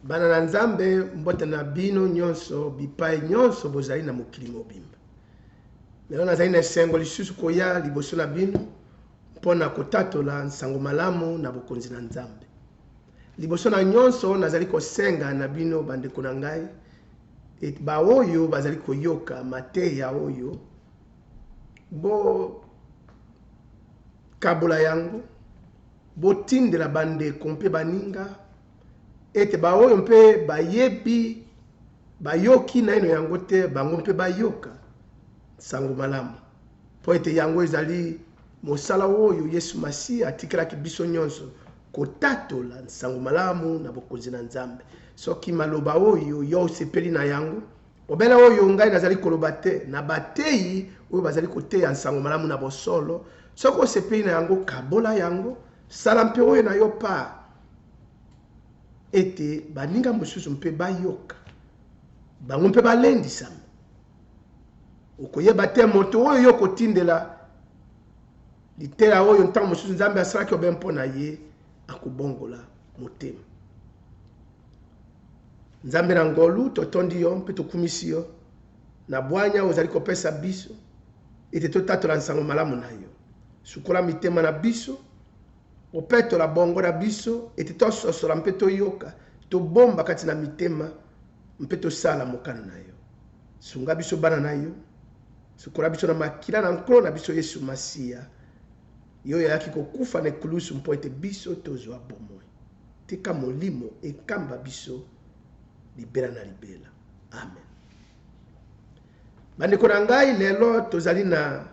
Bana na Nzambe, mbote na bino nyonso bipai nyonso bozali na mokili mobimba. Lelo nazali na esengo lisusu koya liboso na bino mpo na kotatola nsango malamu na Bokonzi na Nzambe. Liboso na nyonso, nazali kosenga na bino bandeko na ngai ete baoyo bazali koyoka mateya oyo bokabola yango, botindela bandeko mpe baninga ete baoyo mpe bayebi bayoki naino yango te, bango mpe bayoka nsango malamu, mpo ete yango ezali mosala oyo Yesu Masiya atikelaki biso nyonso, kotatola nsango malamu na Bokonzi na Nzambe. Soki maloba oyo yo osepeli na yango, obele oyo ngai nazali koloba te, na bateyi oyo bazali koteya nsango malamu na bosolo, soki osepeli na yango, kabola yango, sala mpe oyo na yo part, ete baninga mosusu mpe bayoka, bango mpe balendisama. Okoyeba te moto oyo yo okotindela liteya oyo, ntango mosusu Nzambe asalaki obe mpo na ye, akobongola motema. Nzambe na ngolu, totondi yo mpe tokumisi yo na bwanya ozali kopesa biso ete totatola nsango malamu na yo. Sukola mitema na biso, opetola bongo na biso ete tososola mpe toyoka, tobomba kati na mitema mpe tosala mokano na yo. Sunga biso bana na yo, sukola biso na makila na Nkolo na biso Yesu Masiya, ye oyo ayaki kokufa na ekulusu mpo ete biso tozwa bomoi. Tika Molimo ekamba biso libela na libela. Amen. Bandeko na ngai, lelo tozali na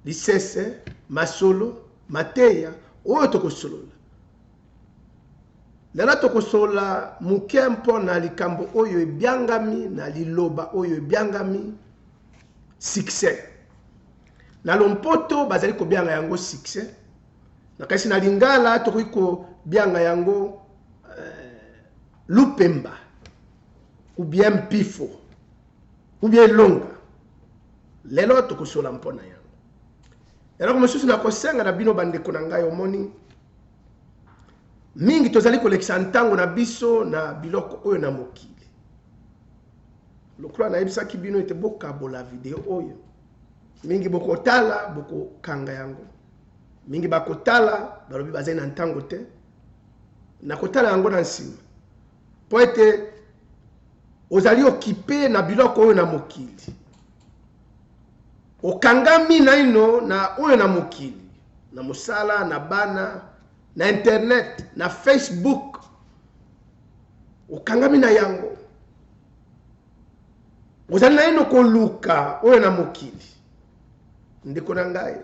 lisese, masolo, mateya oyo tokosolola. Lelo tokosolola moke mpo na likambo oyo ebyangami na liloba oyo ebyangami succès. Na lompoto bazali kobyanga yango succès, na kasi na lingala tokoki kobyanga yango lupemba ou bien mpifo ou bien elonga. Lelo tokosola mpo na yango. Eloko mosusu nakosenga na bino bandeko na ngai, omoni mingi tozali kolekisa ntango na biso na biloko oyo na mokili. Lokola nayebisaki bino ete bokabola video oyo, mingi bokotala, bokokanga yango, mingi bakotala balobi bazali na ntango te, nakotala yango na nsima, mpo ete ozali okipe na biloko oyo na mokili, okangami naino na oyo na mokili, na mosala, na bana, na internet, na Facebook, okangami na yango, ozali naino koluka oyo na mokili, ndeko na ngai,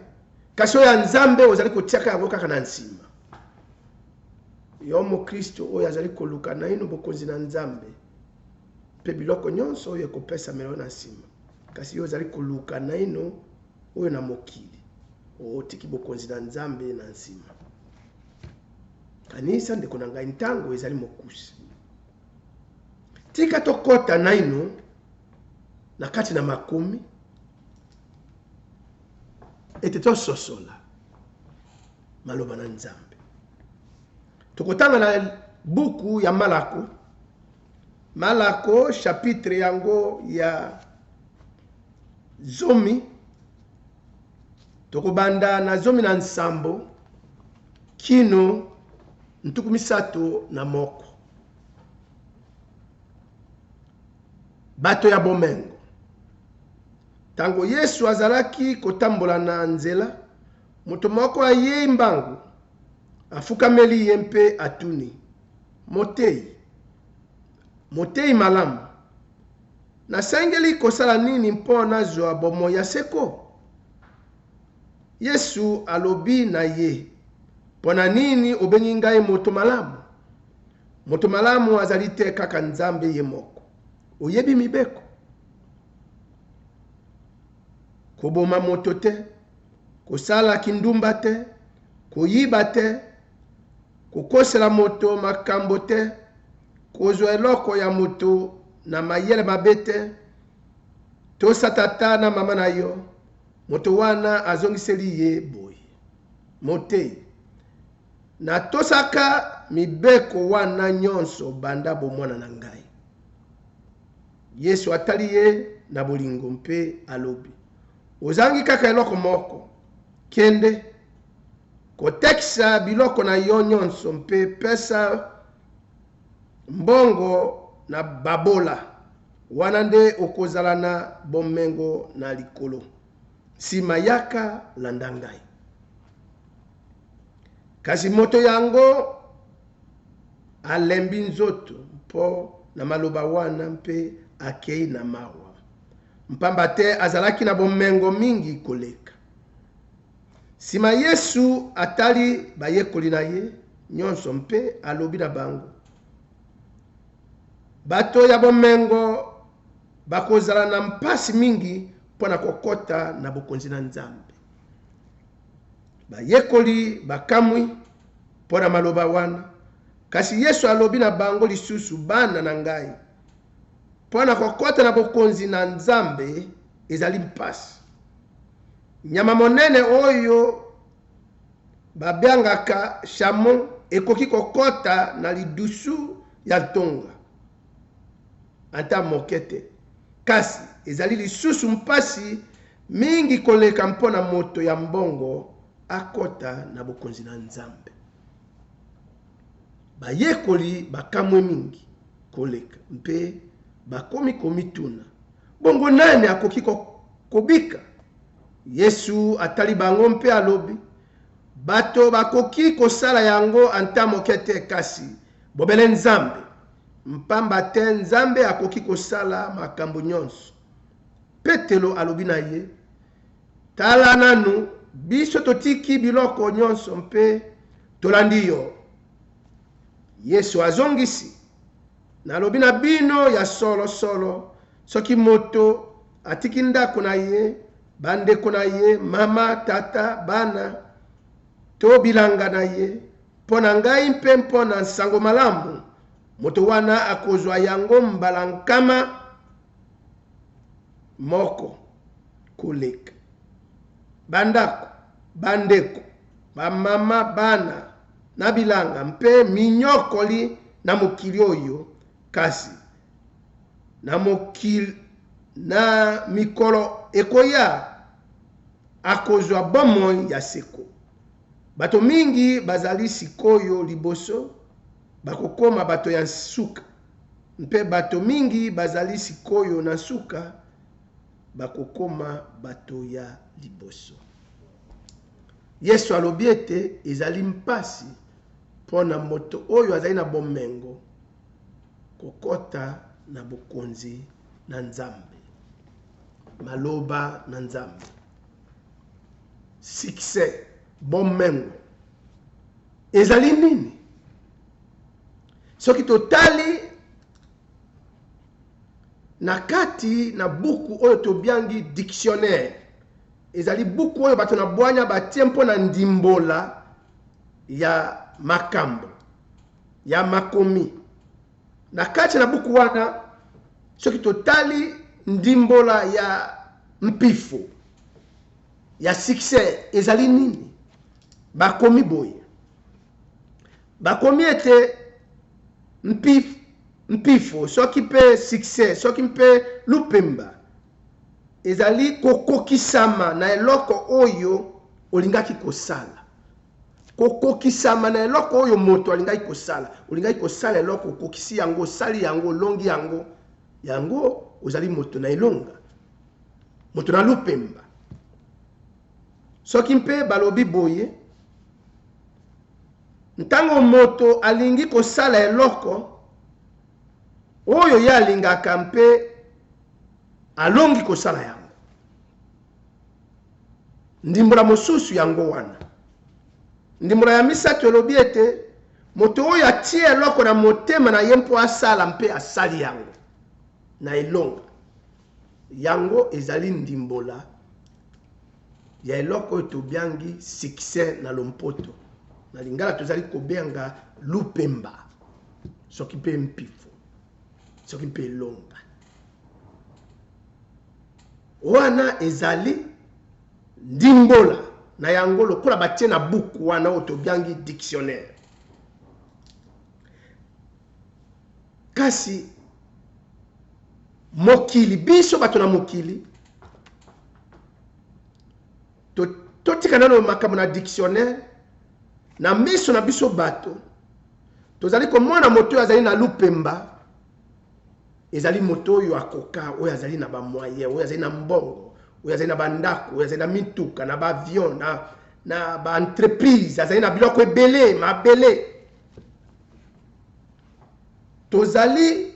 kasi oyo ya Nzambe ozali kotiaka yango kaka na nsima. Yo mokristo oyo azali koluka naino bokonzi na Nzambe mpe biloko nyonso oyo ekopesamela yo na nsima, kasi yo ozali koluka naino oyo na mokili, otiki bokonzi na Nzambe na nsima. Kanisa ndeko na ngai, ntango ezali mokuse. Tika tokɔta naino na kati na makomi ete tososola maloba na Nzambe. Tokotanga na buku ya Malako, Malako chapitre yango ya 10, tokobanda na 17 kino 31. Bato ya bomengo. Tango Yesu azalaki kotambola na nzela, moto moko ayei mbangu, afukameli ye mpe atuni: Moteyi, moteyi malamu, nasengeli kosala nini mpo nazwa bomoi ya seko? Yesu alobi na ye: Mpo na nini obengi ngai moto malamu? Moto malamu azali te, kaka Nzambe ye moko. Oyebi mibeko: koboma moto te, kosala kindumba te, koyiba te, kokosela moto makambo te, kozwa eloko ya moto na mayele mabe te, tosa tata na mama na yo. Moto wana azongiseli ye boye: Moteyi, Natosaka mibeko wana nyonso banda bomwana na ngai. Yesu atali ye na bolingo mpe alobi, Ozangi kaka eloko moko. Kende kotekisa biloko na yo nyonso mpe pesa mbongo na babola, wana nde okozala na bomengo na likolo. Nsima yaka, landa ngai. Kasi moto yango alembi nzoto mpo na maloba wana mpe akei na mawa, mpamba te azalaki na bomengo mingi koleka. Nsima Yesu atali bayekoli na ye nyonso mpe alobi na bango, Bato ya bomengo bakozala na mpasi mingi mpo na kokota na Bokonzi na Nzambe. Bayekoli bakamwi mpo na maloba wana, kasi Yesu alobi na bango lisusu, Bana na ngai, mpo na kokota na Bokonzi na Nzambe ezali mpasi. Nyama monene oyo babyangaka chameau ekoki kokota na lidusu ya ntonga ata moke te, kasi ezali lisusu mpasi mingi koleka mpo na moto ya mbongo akota na Bokonzi na Nzambe. Bayekoli bakamwe mingi koleka mpe bakomi komituna, Bongo nani akoki kobika? Yesu atali bango mpe alobi, Bato bakoki kosala yango ata moke te, kasi bobele Nzambe, mpamba te Nzambe akoki kosala makambo nyonso. Petelo alobi na ye, Tala nanu, biso totiki biloko nyonso mpe tolandi yo. Yesu azongisi, Nalobi na bino ya solo solo, soki moto atiki ndako na ye, bandeko na ye, mama, tata, bana to bilanga na ye, mpo na ngai mpe mpo na nsango malamu, moto wana akozwa yango mbala 100 koleka. Bandako, bandeko, bamama, bana, na bilanga mpe minyokoli na mokili oyo, kasi na mokili na mikolo ekoya akozwa bomoi ya seko. Bato mingi bazali sikoyo liboso bakokoma bato ya nsuka, mpe bato mingi bazali sikoyo na nsuka bakokoma bato ya liboso. Yesu alobi ete ezali mpasi mpo na moto oyo azali na bomengo kokota na Bokonzi na Nzambe. Maloba na Nzambe. Succès, bomengo ezali nini? Soki totali na kati na buku oyo tobiangi dictionnaire, ezali buku oyo bato na bwanya batie mpo na ndimbola ya makambo ya makomi. Na kati na buku wana, soki totali ndimbola ya mpifo ya succès ezali nini, bakomi boye, bakomi ete mpifo soki mpe succès soki mpe lupemba ezali kokokisama na eloko oyo olingaki kosala. Kokokisama na eloko oyo moto alingaki kosala. Olingaki kosala eloko, okokisi yango, osali yango, olongi yango. Yango ozali moto na elonga, moto na lupemba. Soki mpe balobi boye, ntango moto alingi kosala eloko oyo ye alingaka mpe alongi kosala yango. Ndimbola mosusu yango wana. Ndimbola ya misato elobi ete moto oyo atie eloko na motema na ye mpo asala mpe asali yango na elonga. Yango ezali ndimbola ya eloko oyo tobiangi succès na lompoto. Na lingala tozali kobenga lupemba, soki mpe mpifo, soki mpe elonga. Wana ezali ndimbola. na yango lokola batie na buku wana oyo tobiangi dictionnaire. Kasi mokili, biso bato na mokili, totika nano makambo na dictionnaire. Na miso na biso bato, tozali komona moto oyo azali na lupemba, ezali moto oyo akoka, oyo azali na bamoyen, oyo azali na mbongo, oyo azali na bandako, oyo azali na mituka, na baavion, na baentreprise, azali na biloko ebele mabele. Tozali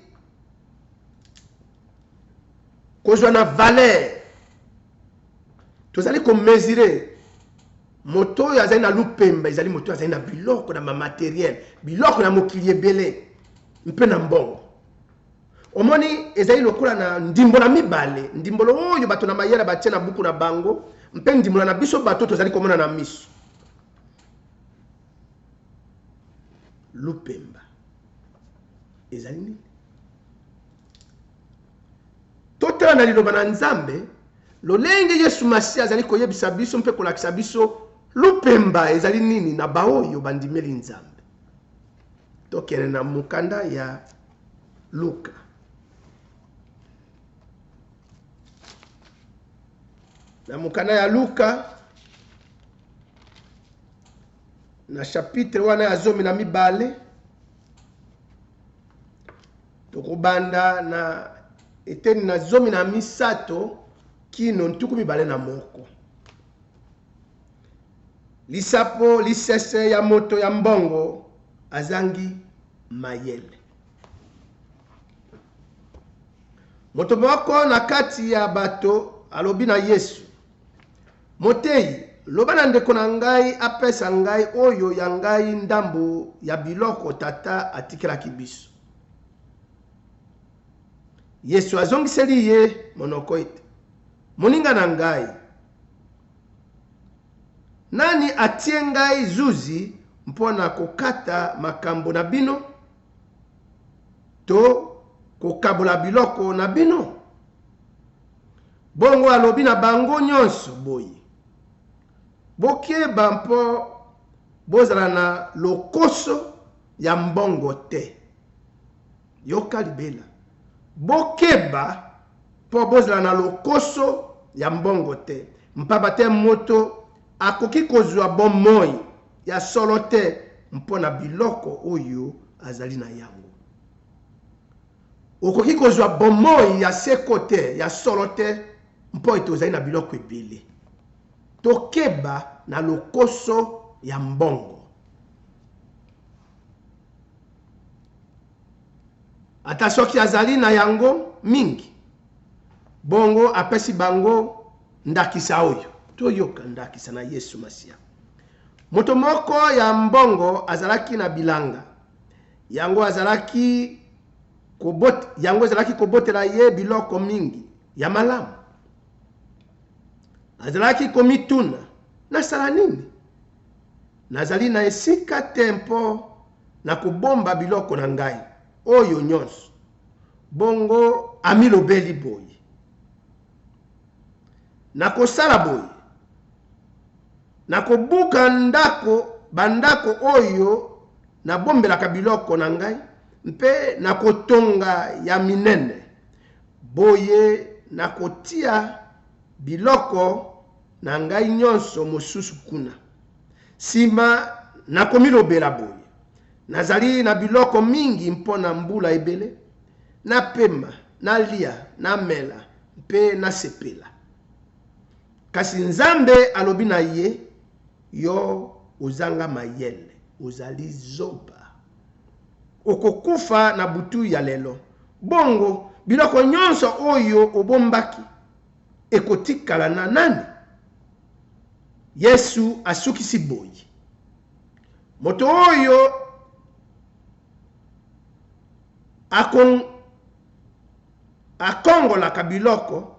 kozwa na valeur, tozali komesure moto oyo azali na lupemba, ezali moto oyo azali na biloko, na bamateriel, biloko na mokili ebele mpe na mbongo. Omoni, ezali lokola na ndimbola mibale, ndimbola oyo bato na mayele batie na buku na bango mpe ndimbola na biso bato tozali komona na miso. Lupemba ezali nini? Totala na liloba na Nzambe lolenge Yesu Masiya azali koyebisa biso mpe kolakisa biso lupemba ezali nini na baoyo bandimeli Nzambe. Tokende na mokanda ya Luka. Na mokanda ya Luka na chapitre wana ya 12, tokobanda na eteni na 13 kino 21. Lisapo lisese ya moto ya mbongo azangi mayele. Moto moko na kati ya bato alobi na Yesu: Moteyi, loba na ndeko na ngai apesa ngai oyo ya ngai ndambo ya biloko tata atikelaki biso. Yesu azongiseli ye monoko ete: Moninga na ngai, nani atie ngai zuzi mpo na kokata makambo na bino to kokabola biloko na bino? Bongo alobi na bango nyonso boye: Bokeba mpo bozala na lokoso ya mbongo te. Yoka libela. Bokeba mpo bozala na lokoso ya mbongo te, mpamba te moto akoki kozwa bomoi ya solo te mpo na biloko oyo azali na yango. Okoki kozwa bomoi ya seko te, ya solo te, mpo ete ozali na biloko ebele. Tokeba na lokoso ya mbongo. Ata soki azali na yango mingi. Bongo apesi bango ndakisa oyo. Toyoka ndakisa na Yesu Masiya. Moto moko ya mbongo azalaki na bilanga. Yango azalaki kobot, yango ezalaki kobotela ye biloko mingi ya malamu. Azalaki komituna: Nasala nini? Nazali na esika te mpo na kobomba biloko na ngai oyo nyonso. Bongo amilobeli boye: Nakosala boye, nakobuka ndako, bandako oyo nabombelaka biloko na ngai, mpe nakotonga ya minene. Boye nakotia biloko na ngai nyonso mosusu kuna. Sima nakomilobela boye: Nazali na biloko mingi mpo na mbula ebele, napema, nalia, namela mpe nasepela. Kasi Nzambe alobi na ye: Yo ozanga mayele, ozali zoba. Okokufa na butu ya lelo. Bongo biloko nyonso oyo obombaki ekotikala na nani? Yesu asukisi boye: Moto oyo akongolaka biloko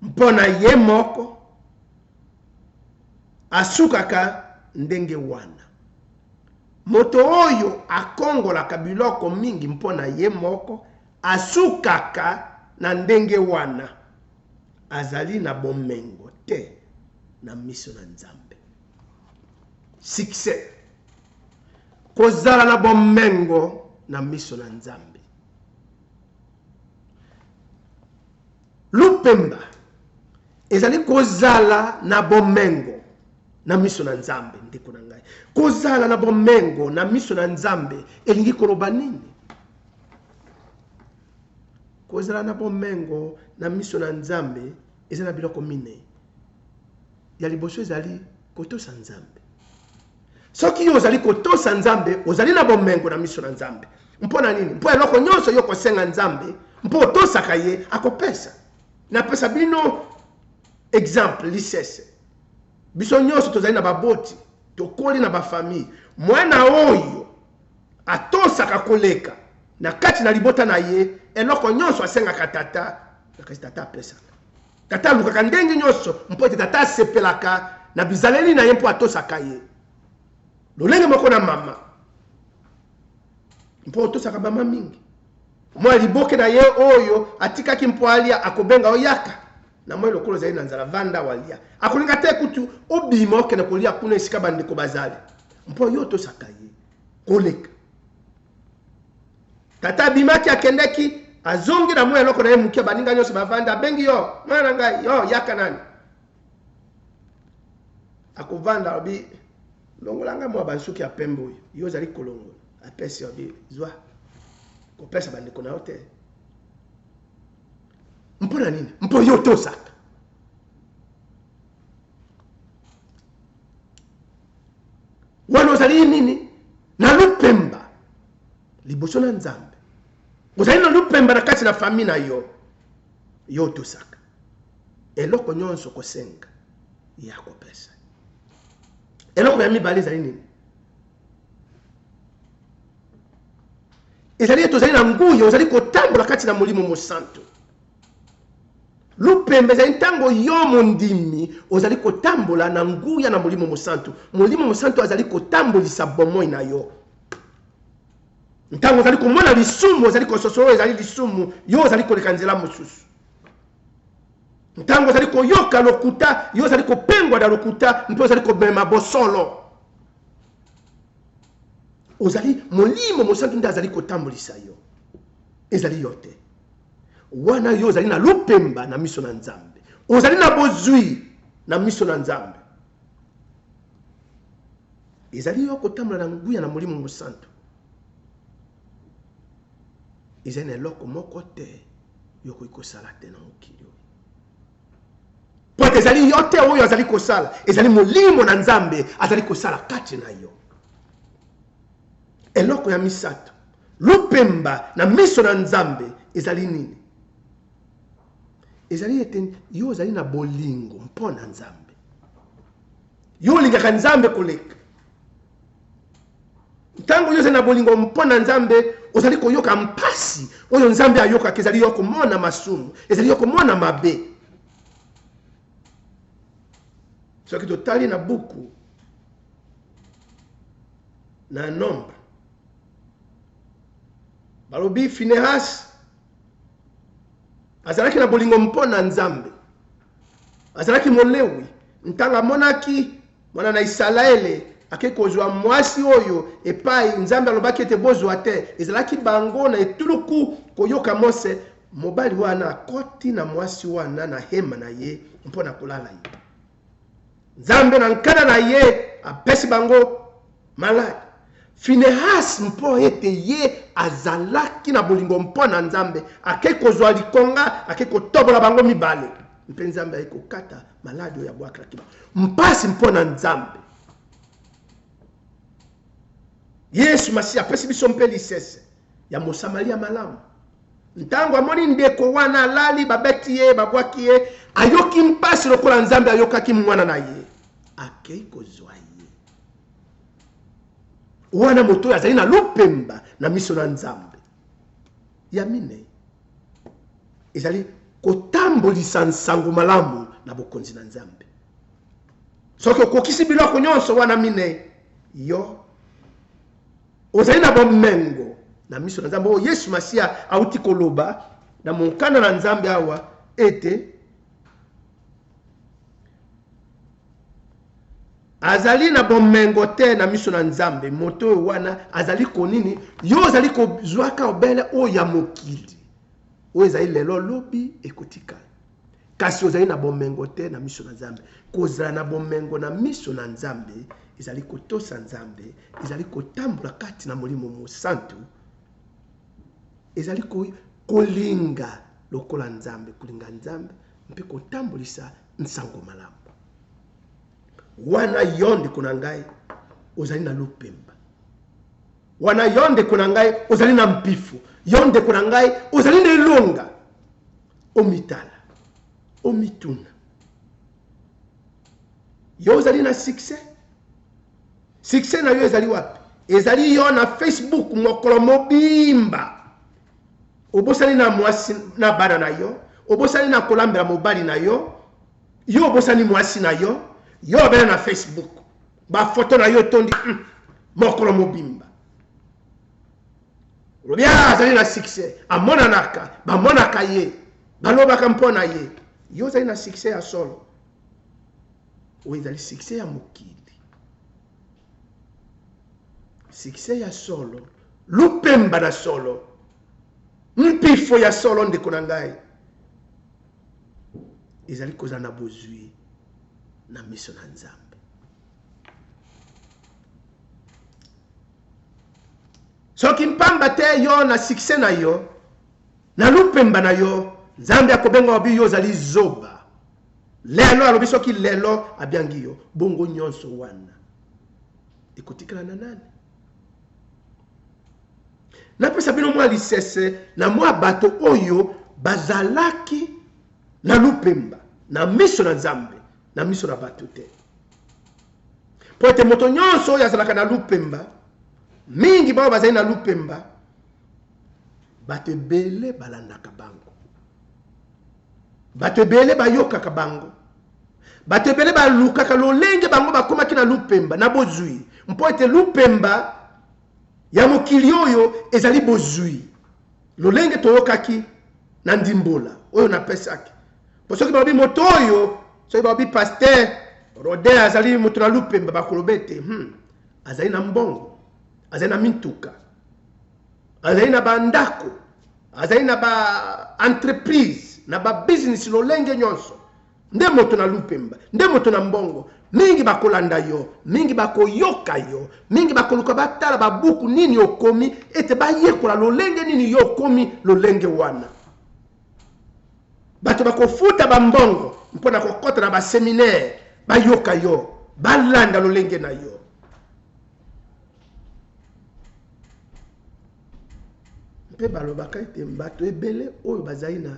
mpo na ye moko asukaka ndenge wana. Moto oyo akongolaka biloko mingi mpo na ye moko asukaka na ndenge wana, azali na bomengo te. te na miso na Nzambe. Succès. Kozala na bomengo na miso na Nzambe. Lupemba ezali kozala na bomengo na miso na Nzambe. Ndeko na ngai, kozala na bomengo na miso na Nzambe elingi koloba nini? Kozala na bomengo na miso na Nzambe eza na biloko minei. Ya liboso ezali kotosa Nzambe. Soki yo ozali kotosa Nzambe, ozali na bomengo na miso na Nzambe. Mpo na nini? Mpo eloko nyonso yo kosenga Nzambe, mpo otosaka ye, akopesa. Napesa bino exemple lisese. Biso nyonso tozali na baboti, tokoli na bafamille. Mwana oyo atosaka koleka na kati na libota na ye, eloko nyonso asengaka tata, kasi tata apesaka. Tata alukaka ndenge nyonso mpo ete tata asepelaka na bizaleli na ye mpo atosaka ye. Lolenge moko na mama, mpo otosaka mama mingi. Mwa liboke na ye oyo atikaki mpo alia, akobenga yo, yaka na moi lokola ozali na nzala, vanda awa lia. Akolinga te kutu obima okende kolia kuna esika bandeko bazali, mpo yo otosaka ye koleka. Tata abimaki, akendeki, azongi na mwa eloko na ye moke, baninga nyonso bavandi, abengi yo, mwana na ngai, yo yaka nani. Akovanda, alobi, longola ngai mwa bansuki ya pembe oyo yo ozali kolongola. Apesi yo, alobi, zwa, kopesa bandeko na yo te. Mpo na nini? Mpo yo otosaka. Wana ozali nini? Na lupemba liboso na Nzambe. Ozali na lupemba na kati na famille na yo. Yo otosaka. Eloko nyonso kosenga ye akopesa. Eloko ya mibale ezali nini? Ezali ete ozali na nguya, ozali kotambola kati na Molimo Mosantu. Lupemba ezali ntango yo mondimi ozali kotambola na nguya na Molimo Mosantu. Molimo Mosantu azali kotambolisa bomoi na yo. Ntango ozali komona lisumu, ozali kososola oyo ezali lisumu, yo ozali koleka nzela mosusu. Ntango ozali koyoka lokuta, yo ozali kopengwa na lokuta mpe ozali komema bosolo. Ozali Molimo Mosantu nde azali kotambolisa yo, ezali yo te. Wana yo ozali na lupemba na miso na Nzambe, ozali na bozwi na miso na Nzambe. Ezali yo kotambola na nguya na Molimo Mosantu. Ezali na eloko moko te yo okoki kosala te na mokili oyo. Mpo ete ezali yo te oyo azali kosala, ezali Molimo na Nzambe azali kosala kati na yo. Eloko ya misato, lupemba na miso na Nzambe ezali nini? Ezali ete yo ozali na bolingo mpo na Nzambe. Yo olingaka Nzambe koleka. Ntango yo ozali na bolingo mpo na Nzambe, ozali koyoka mpasi oyo Nzambe ayokaka. Ezali yo komona masumu, ezali yo komona mabe. Soki totali na buku na Nombre, balobi Finehas azalaki na bolingo mpo na Nzambe, azalaki Molewi. Ntango amonaki mwana na Isalaele ake kozwa mwasi oyo epai Nzambe alobaki ete bozwa te, ezalaki bango na etuluku koyoka Mose, mobali wana akoti na mwasi wana na hema na ye mpo na kolala ye. Nzambe na nkanda na ye apesi bango maladi. Finehas, mpo ete ye azalaki na bolingo mpo na Nzambe, akei kozwa likonga, akei kotobola bango mibale, mpe Nzambe ayei kokata maladi oyo abwakelaki bango. Mpasi mpo na Nzambe. Yesu Masiya apesi biso mpe lisese ya Mosamalia malamu. Ntango amoni ndeko wana alali, babeti ye, babwaki ye, ayoki mpasi lokola Nzambe ayokaki mwana na ye, akei kozwa ye. Wana moto oyo azali na lupemba na miso na Nzambe. Ya minei ezali kotambolisa nsango malamu na bokonzi na Nzambe. Soki okokisi biloko nyonso wana minei, yo ozali na bomengo na miso na Nzambe. Oyo Yesu Masiya auti koloba na mokanda na Nzambe awa ete. Azali na bomengo te na miso na Nzambe. Moto oyo wana azali konini? Yo ozali kozwaka obele oyo ya mokili, oyo ezali lelo, lobi ekotikala. Kasi ozali na bomengo te na miso na Nzambe. Kozala na bomengo na miso na Nzambe ezali kotosa Nzambe, ezali kotambola kati na Molimo Mosantu, ezali kolinga lokola Nzambe, kolinga Nzambe mpe kotambolisa nsango malamu. Wana yo ndeko na ngai ozali na lopemba, wana yo ndeko na ngai ozali na mpifo, yo ndeko na ngai ozali na elonga, omitala, omituna, yo ozali na succès? Succès na yo ezali wapi? Ezali yo na Facebook mokolo mobimba, obosani na mwasi na bana na yo, obosani na kolambela mobali na yo, yo obosani mwasi na yo, yo obela na Facebook, ba photo na yo etondi mokolo mobimba. Olobi ah, azali na succès, amonanaka, bamonaka ye, balobaka mpo na ye. Yo ozali na succès ya solo? Oyo ezali succès ya mokili. Succès ya solo, lupemba na solo, mpifo ya solo, ndeko na ngai, ezali kozala na bozwi na miso na Nzambe. Soki mpamba te yo na succès na yo, na lupemba na yo, Nzambe akobenga obi yo ozali zoba. Lelo alobi soki lelo abiangi yo, bongo nyonso wana ekotikala na nani? Napesa bino mwa lisese na mwa bato oyo bazalaki na lupemba na miso na Nzambe, na miso na bato te. Mpo ete moto nyonso oyo azalaka na lupemba, mingi baoyo bazali na lupemba, bato ebele balandaka bango, bato ebele bayokaka bango, bato ebele balukaka lolenge bango bakomaki na lupemba, na bozwi. Mpo ete lupemba ya mokili oyo ezali bozwi, lolenge toyokaki na ndimbola oyo napesaki. Mpo soki balobi moto oyo, soki balobi pasteur Rodin azali moto na lupemba, bakoloba ete azali na mbongo, azali na mituka, azali na bandako, azali na ba entreprise, na ba business, lolenge nyonso. Nde moto na lupemba, nde moto na mbongo. Mingi bakolanda yo, mingi bakoyoka yo, mingi bakoluka batala babuku nini okomi, ete bayekola lolenge nini yo okomi lolenge wana. Bato bakofuta bambongo mpo na kokɔta na baseminaire, bayoka yo, balanda lolenge na yo. Mpe balobaka ete bato ebele oyo bazali na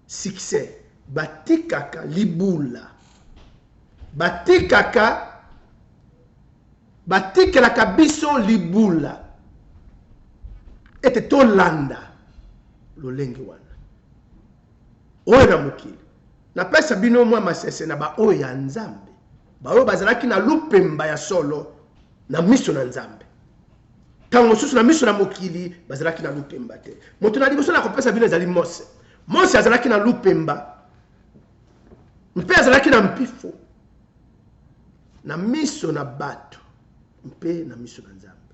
succès batikaka libula, batikaka, batikelaka biso libula ete tolanda lolenge wana oyo na mokili. Napesa bino mwa masese na baoyo ya Nzambe, baoyo bazalaki na lupemba ya solo na miso na Nzambe. Ntango mosusu na miso na mokili bazalaki na lupemba te. Moto na liboso na kopesa bino ezali Mose. Mose azalaki na lupemba mpe azalaki na mpifo na miso na bato mpe na miso na Nzambe.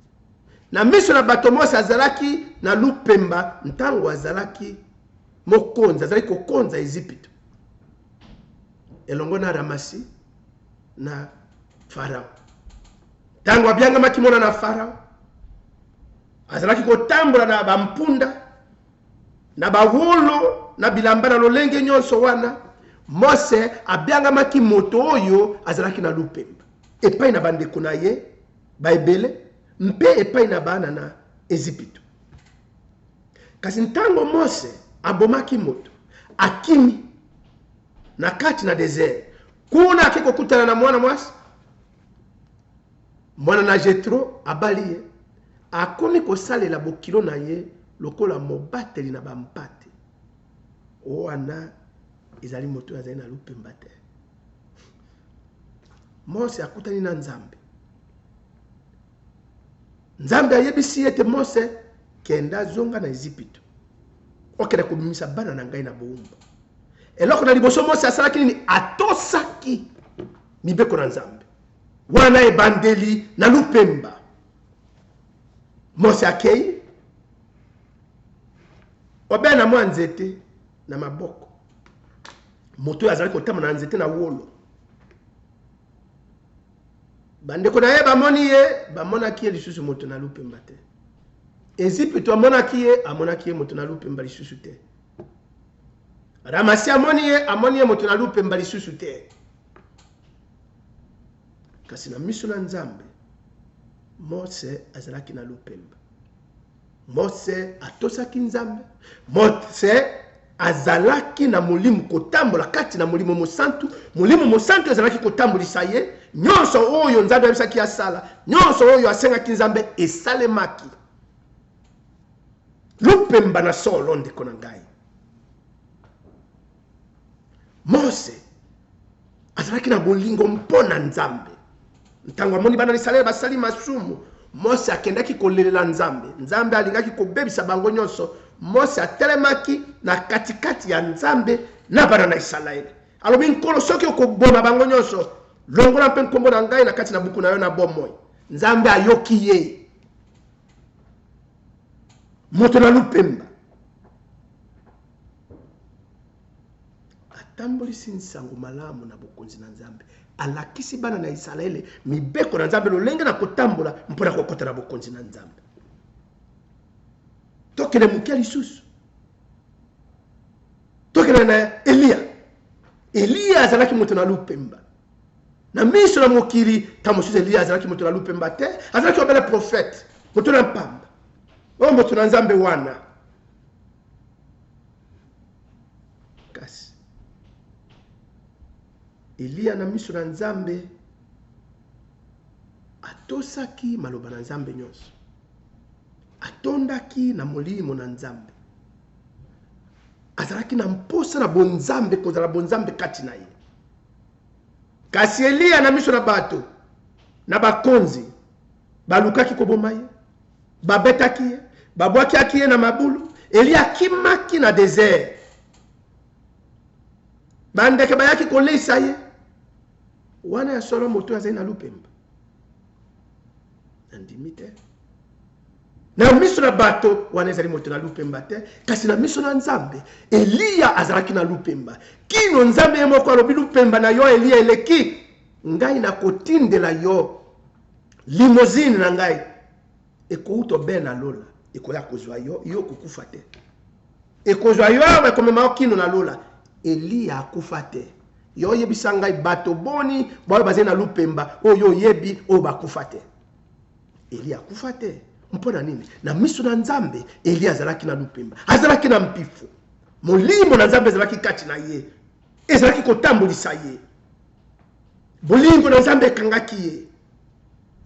Na miso na bato, Mose azalaki na lupemba ntango azalaki mokonzi, azalaki kokonza Ezipito elongo na Ramasi na Farao. Ntango abiangamaki mwana na Farao, azalaki kotambola na bampunda, na bawolo, na bilamba na lolenge nyonso wana. Mose abiangamaki moto oyo azalaki na lupemba epai na bandeko na ye Baebele mpe epai na bana na Ezipito. Kasi ntango Mose abomaki moto, akimi na kati na desert, kuna ake kokutana na mwana mwasi, mwana na Jetro, abali ye, akomi kosalela bokilo na ye lokola mobateli na bampate. Wana ezali moto oyo azali na lupemba te. Mose akutani na Nzambe. Nzambe ayebisi ye ete Mose, kenda zonga na Ezipito, okende kobimisa bana na ngai na bowumbu. Eloko na liboso Mose asalaki nini? Atosaki mibeko na Nzambe. Wana ebandeli na lupemba. Mose akei obe na mwa nzete na maboko. Moto oyo azali kotambola na nzete na wolo. Bandeko na ye bamoni ye, bamonaki ye lisusu moto na lupemba te. Ezipito amonaki ye, amonaki ye moto na lupemba lisusu te. Ramasi amoni ye, amoni ye moto na lupemba lisusu te. Kasi na miso na Nzambe, Mose azalaki na lupemba. Mose atosaki Nzambe. Mose azalaki na Molimo, kotambola kati na Molimo Mosantu. Molimo Mosantu ezalaki kotambolisa ye. Nyonso oyo Nzambe ayebisaki asala, nyonso oyo asengaki Nzambe esalemaki. Lupemba na solo, ndeko na ngai. Mose azalaki na bolingo mpo na Nzambe. Ntango amoni bana na Isalaele basali masumu, Mose akendaki kolelela Nzambe. Nzambe alingaki kobebisa bango nyonso. Mose atelemaki na katikati ya Nzambe na bana na Isalaele. Alobi, Nkolo, soki okoboma bango nyonso, longola mpe nkombo na ngai na kati na buku na yo na bomoi. Nzambe ayoki ye. Moto na lupemba. Atambolisi nsango malamu na bokonzi na Nzambe. Alakisi bana na Isalaele mibeko na Nzambe, lolenge na kotambola mpo na kokota na bokonzi na Nzambe. Tokende moke lisusu, tokende na Eliya. Eliya azalaki moto na lupemba na miso na mokili. Ntango mosusu Eliya azalaki moto na lupemba te, azalaki obele profete, moto na mpamba, oyo moto na Nzambe wana. Kasi Eliya na miso na Nzambe atosaki maloba na Nzambe nyonso. Atondaki na Molimo na Nzambe. Azalaki na mposa na bonzambe, kozala bonzambe kati na ye. Kasi Eliya na miso na bato, na bakonzi, balukaki koboma ye. Babetaki ye, babwakiaki ye na mabulu. Eliya akimaki na desert. Bandeke bayaki koleisa ye. Wana ya solo moto azali na lupemba? Nandimi te. Na miso na bato, wana ezali moto na lupemba te, kasi na miso na Nzambe, Eliya azalaki na lupemba. Kino Nzambe ye moko alobi, lupemba na yo Eliya eleki, ngai nakotindela yo limousine na ngai ekouta obe na lola, ekoya kozwa yo, yo okokufa te. Ekozwa yo awa, ekomema yo kino na lola. Eliya akufa te. Yo oyebisa ngai bato boni baoyo bazali na lupemba oyo oyebi oyo bakufa te? Eliya akufa te. Mpo na nini? Na miso na Nzambe, Eliya azalaki na lupemba, azalaki na mpifo. Molimo na Nzambe ezalaki kati na ye, ezalaki kotambolisa ye. Bolingo na Nzambe ekangaki ye.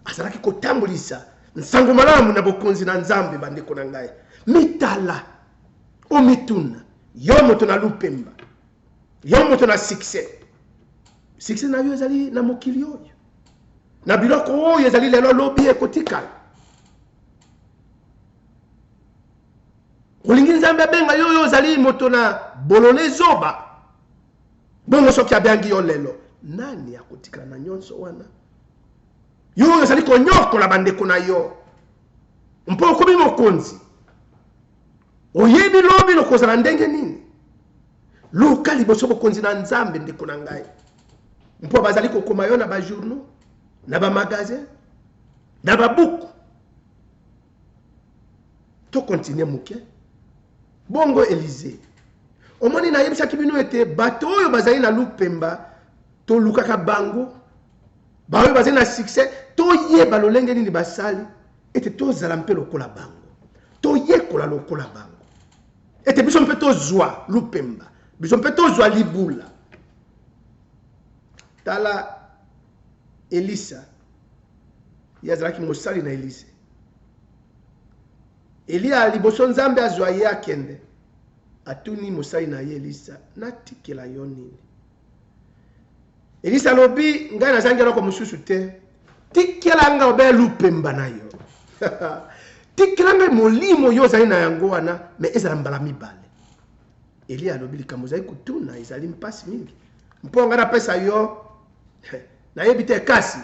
Azalaki kotambolisa nsango malamu na bokonzi na Nzambe. Bandeko na ngai, mitala, omituna, yo moto na lupemba, yo moto na succès, succès na yo ezali na mokili oyo, na biloko oyo ezali lelo, lobi ekotikala. Olingi Nzambe abenga yo oyo ozali moto na bolole, zoba? Bongo soki abiangi yo lelo, nani akotikala na nyonso wana? Yo oyo ozali konyokola bandeko na yo mpo okomi mokonzi, oyebi lobi lokozala ndenge nini? Luka liboso bokonzi na Nzambe, ndeko na ngai, mpo bazali kokoma yo na bajournaux, na bamagazin, na babuku. Tokontinue moke. Bongo Elize, omoni, nayebisaki bino ete bato oyo bazali na lupemba tolukaka bango, baoyo bazali na succès toyeba lolenge nini basali ete tozala mpe lokola bango, toyekola lokola bango, ete biso mpe tozwa lupemba, biso mpe tozwa libula. Tala Elisa, ye azalaki mosali na Elize. Eliya, liboso Nzambe azwa ye akende, atuni mosali na ye Elisa, natikela yo nini? Elisa alobi, ngai nazangi eloko mosusu te, tikela ngai obe lupemba na yo. Tikela ngai molimo yo ozali na yango wana, me ezala mbala mibale. Eliya alobi, likambo ozali kotuna ezali mpasi mingi mpo ngai napesa yo, nayebi te, kasi.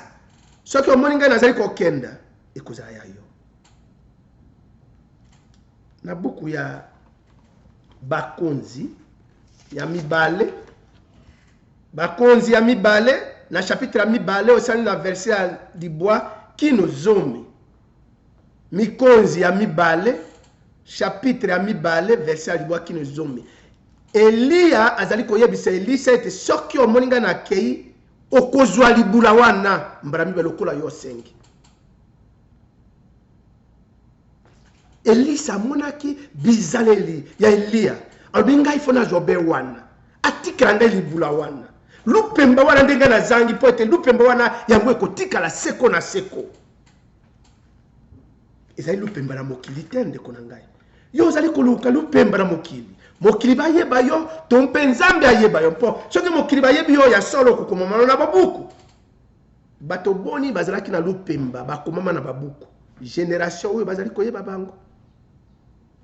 Soki omoni ngai nazali kokenda, ekozala ya yo. Na buku ya Bakonzi ya mibale, Bakonzi ya mibale na chapitre ya mibale osali na verset ya libwa kino zomi. Mikonzi ya mibale chapitre ya mibale verset ya libwa kino zomi. Eliya azali koyebisa Elisa ete soki omoni ngai nakei, okozwa libula wana mbala mibale lokola yo osengi. Elisa amonaki bizaleli ya Eliya, alobi ngai fo nazwa be wana, atikela ngai libula wana, lupemba wana nde ngai nazangi, mpo ete lupemba wana yango ekotikala seko na seko. Ezali lupemba na mokili te, ndeko na ngai. Yo ozali koluka lupemba na mokili, mokili bayeba yo to mpe Nzambe ayeba yo? Mpo soki mokili bayebi yo ya solo, okokomama na babuku. Bato boni bazalaki na lupemba bakomama na babuku? Generation oyo bazali koyeba bango.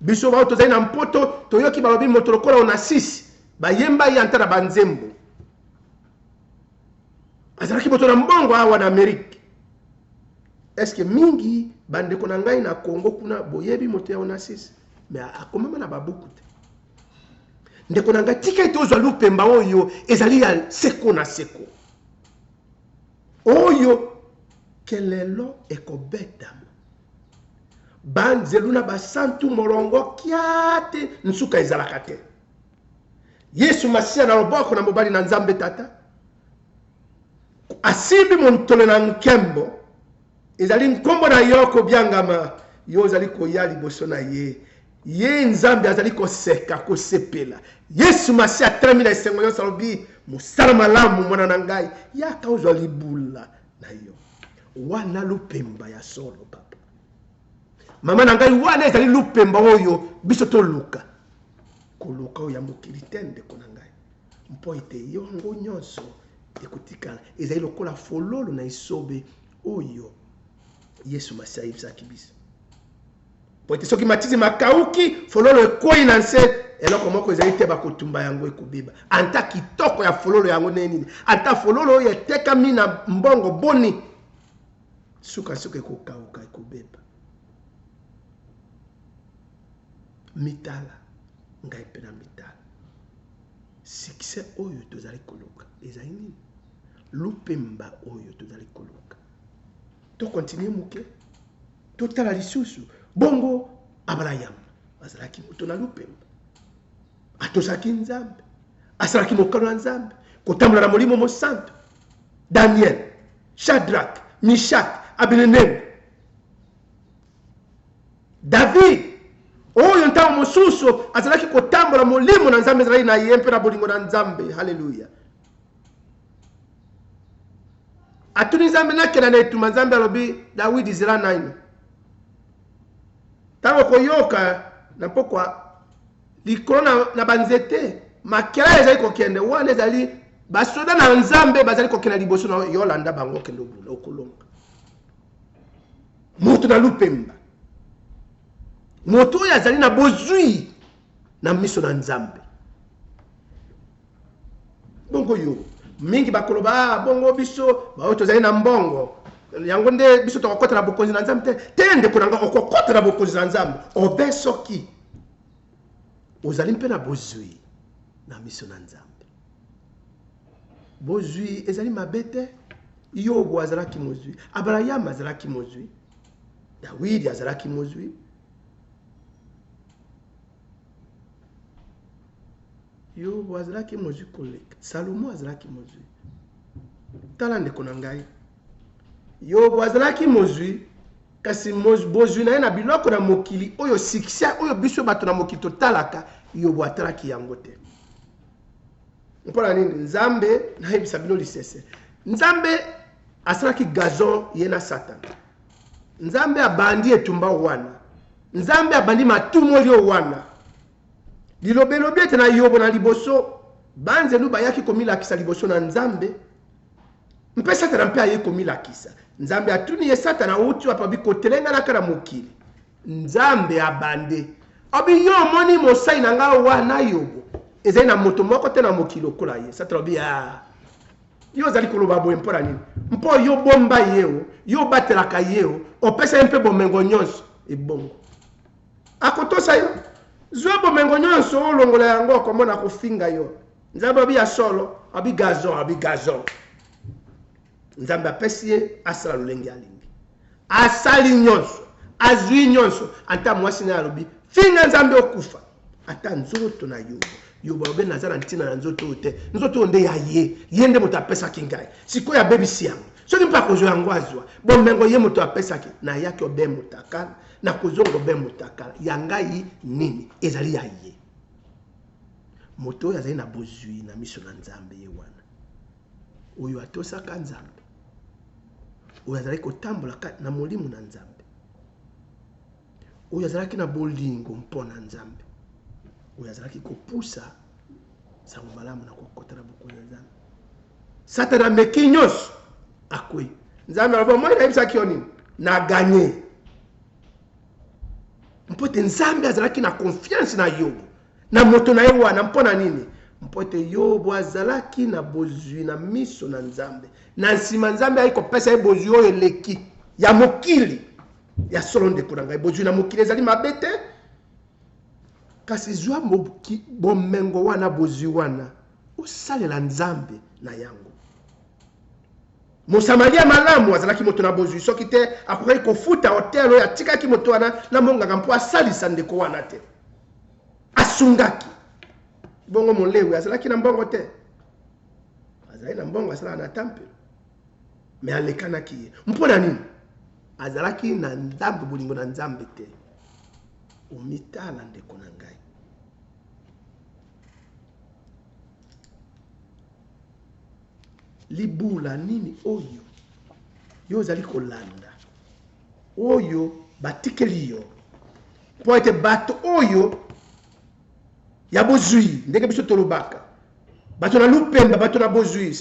Biso baoyo tozali na Mpoto toyoki balobi moto lokola Onassis, bayemba ye ata na banzembo. Azalaki moto na mbongo awa na Amerique. Est-ce que mingi bandeko na ngai na Congo kuna boyebi moto ya Onassis? Mais akomama na babuku te. Ndeko na ngai, tika ete ozwa lupemba oyo ezali ya seko na seko. Oyo kelelo ekobetama, banzelu na basantu molongo kia te, nsuka ezalaka te. Yesu Masiya na loboko na mobali na Nzambe Tata asimbi montole na nkembo, ezali nkombo na yo kobiangama, yo ozali koya liboso na ye. Ye Nzambe azali koseka, kosepela. Yesu Masiya atelemi na esengo nyonso, alobi, mosala malamu mwana na ngai, yaka ozwa libula na yo. Wana lupemba ya solo, papa. Mama na ngai, wana ezali lupemba oyo biso toluka. Koluka oyo ya mokili te, ndeko na ngai, mpo ete yango nyonso ekotikala. Ezali lokola fololo na esobe oyo Yesu Masiya ayebisaki biso. Mpo ete soki matiti makauki, fololo ekwei na nse, eloko moko ezali te, bakotumba yango, ekobeba. Ata kitoko ya fololo yango ndenge nini, ata fololo oyo etekami na mbongo boni, sukasuka ekokauka, ekobeba. Mitala, ngai mpe na mitala. Succès oyo tozali koluka ezali nini? Lupemba oyo tozali koluka. To continuer moke. Totala lisusu. Bongo Abalayama azalaki moto na lupemba, atosaki Nzambe, asalaki mokano ya Nzambe, kotambola na Molimo Mosantu. Daniel, Shadrach, Mishak, Abednego, David oyo ntango mosusu azalaki kotambola, Molimo na Nzambe ezalaki na ye mpe na bolingo na Nzambe. Haleluya! Atuni Nzambe, nakenda na etumba? Nzambe alobi, Dawidi, zela naino. Ntango okoyoka na mpokwa likolo na, na banzete makela ezali kokende, wana ezali basoda na Nzambe bazali kokenda liboso na yo, landa bango, okende obunda, okolonga. Moto na lupemba, moto oyo azali na bozwi na miso na Nzambe. Bongo yo, mingi bakoloba, ah, bongo biso baoyo tozali na mbongo, yango nde biso tokokota na bokonzi na Nzambe te. Te, ndeko na ngai, okokota na bokonzi na Nzambe obe soki ozali mpe na bozwi na miso na Nzambe. Bozwi ezali mabe te. Yobo azalaki mozwi, Abalayama azalaki mozwi, Dawidi azalaki mozwi. Yobo azalaki mozwi koleka. Salomo azalaki mozwi. Tala ndeko na ngai, Yobo azalaki mozwi, kasi bozwi na ye na biloko na mokili oyo, succès oyo biso bato na mokili totalaka, Yobo atalaki yango te. Mpo na nini? Nzambe, nayebisa bino lisese. Nzambe asalaki gazon ye na Satana. Nzambe abandi etumba wana. Nzambe abandi matumoli oyo wana. Liloba elobi ete na Yobo na liboso, banzelu bayaki komilakisa liboso na Nzambe, mpe Satana mpe ayei komilakisa. Nzambe atuni ye, Satana, outi wapi? Abi, kotelenganaka na mokili. Nzambe abande, abi, yo omoni mosali na ngai wana Yobo? Ezali na moto moko te na mokili lokola ye. Satana abi, ah. Yo ozali koloba boye mpo na nini? Mpo yo bomba ye o, yo obatelaka ye o, opesa ye mpe bomengo nyonso. Ebongo akotosa yo? Zwa bomengo nyonso olongola yango, okomona akofinga yo. Nzambe abi ya solo, abi gazon, abi gazon. Nzambe apesi ye asala lolenge alingi. Asali nyonso, azwi nyonso. Ata mwasi na ye alobi, finga Nzambe okufa. Ata nzoto na Yobo. Yobo alobi, naza na ntina na nzoto oyo te. Nzoto oyo nde ya ye. Ye nde moto apesaki ngai. Sikoyo abebisi yango. Soki mpe akozwa yango azwa. Bomengo ye moto apesaki. Nayaki obe motakala, nakozonga obe motakala. Ya ngai nini? Ezali ya ye. Moto oyo azali na bozwi na miso na Nzambe ye wana. Oyo atosaka Nzambe, oyo azalaki kotambola kati na Molimo na Nzambe, oyo azalaki na bolingo mpo na Nzambe, oyo azalaki kopusa sango malamu na kokota na bokonzi ya Nzambe. Satana ameki nyonso, akwei. Nzambe alobi, omoni nayebisaki yo nini? Na ganye. Mpo ete Nzambe azalaki na confiance na Yobo, na moto na ye wana. Mpo na nini? Mpo ete Yobo azalaki na bozwi na miso na Nzambe. Na nsima Nzambe ayaki kopesa ye bozwi oyo eleki ya mokili. Ya solo ndeko na ngai, bozwi na mokili ezali mabe te, kasi zwa bomengo wana, bozwi wana, osalela Nzambe na yango. Mosamalia malamu azalaki moto na bozwi, soki te akokaki kofuta hotel oyo atikaki moto wana na monganga mpo asalisa ndeko wana te. Asungaki. Bongo Molewi azalaki na mbongo te? Azalaki na mbongo, asalaka na tempelo, me alekanaki ye. Mpo na nini? Azalaki na Nzambe, bolingo na Nzambe te. Omitala ndeko na ngai. Libula nini oyo yo ozali kolanda, oyo batikeli yo? Mpo ete bato oyo ya bozwi, ndenge biso tolobaka, bato na lupemba, bato na bozwi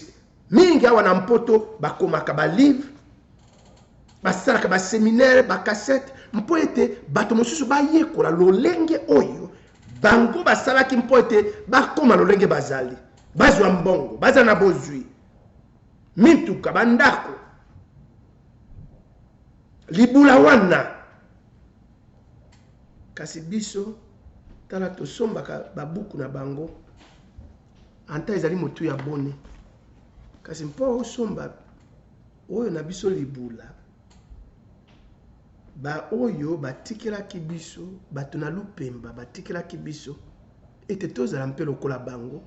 mingi awa na Mpoto, bakomaka balivre, basalaka baseminaire, bakasete, mpo ete bato mosusu bayekola lolenge oyo bango basalaki mpo ete bakoma lolenge bazali. Bazwa mbongo, bazala na bozwi, mituka, bandako, libula wana. Kasi biso, tala, tosombaka babuku na bango, ata ezali motuya boni, kasi mpo osomba oyo na biso libula, baoyo batikelaki biso, bato na lupemba batikelaki biso, ete tozala mpe lokola bango,